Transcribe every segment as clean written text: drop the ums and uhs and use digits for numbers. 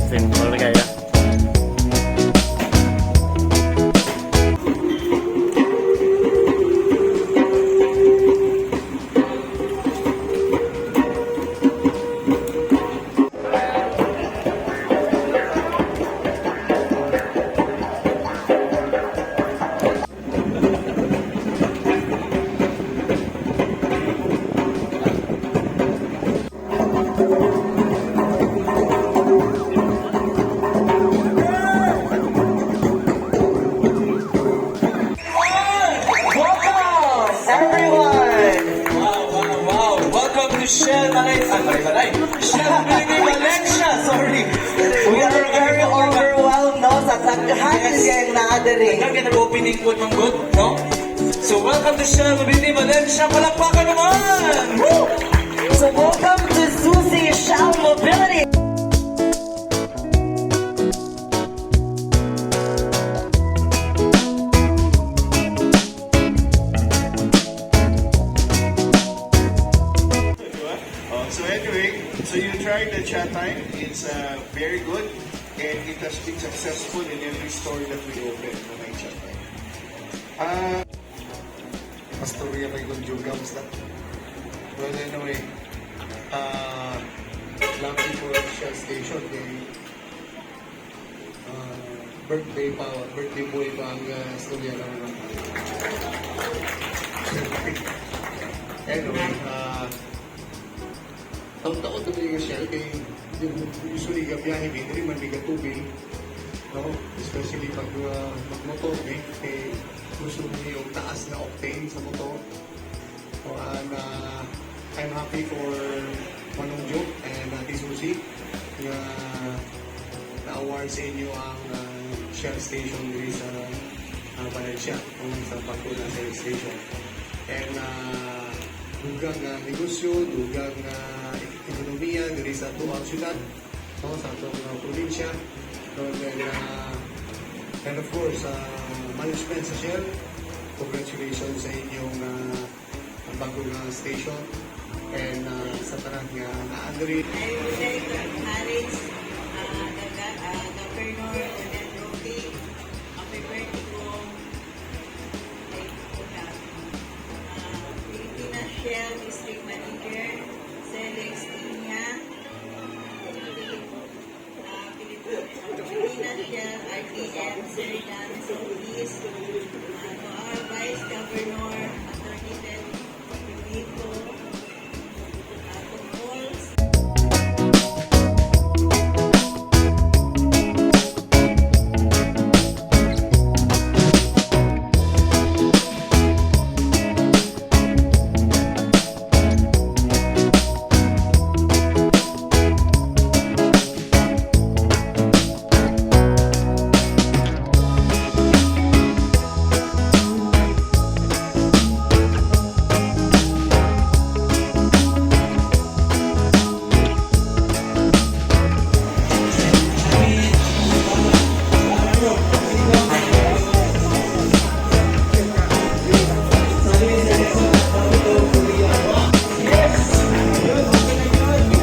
Simple kaya. Welcome, everyone! Wow! Welcome to Shell Balay. Ah, Balay Balay. Shell Mobility Valencia! Sorry. We are very overwhelmed, no? Sa taghan yes. Naa diri. Kaya nag-opening po ng good, no? So welcome to Shell Mobility Valencia. Palakpakan naman! Woo! So welcome to Susi Shell Mobility! Oh, so anyway, so you tried the Chatime. It's very good, and it has been successful in every store that we open when I Chatime. Pastorya kay Conjuga, basta. Well, anyway, lucky for Shell Station kay birthday pa, birthday boy pa ang istorya lang naman. Anyway, taon-taon na yung Shell kay usually gabiyahe may diri man may tubig, no? Especially pag magmotor eh, kay gusto mo yung taas na octane sa motor. So, and I'm happy for Manong Joe and Ate Susie na na-award sa inyo ang Shell Station diri sa Valencia, kung sa bago na Shell Station. And dugang negosyo, dugang ekonomiya diri sa atuang syudad, no, sa atong probinsya. No, then, and of course, management sa Shell, congratulations sa inyong bagong station and sa tanan nga naa diri. I would like to acknowledge the Governor Ornel Roque. Happy birthday ko. Like, Pilipinas Shell District Manager, Selex Piña, Pilipinas Shell RTM, Sir Dan Solis, to our Vice Governor, Attorney Ted Rico, to all.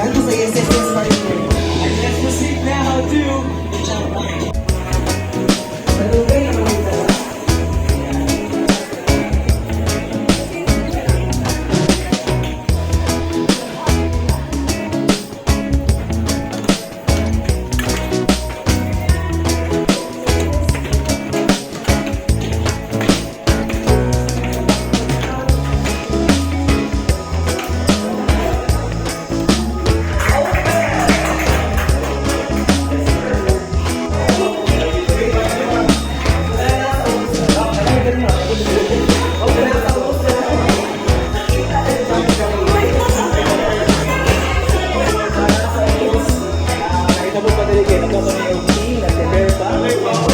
Ano sa SSS partner? And let's proceed now to Malugay naman ito. Nakita mo pa talaga, nagkakaroon yung team, nag-prepare pa.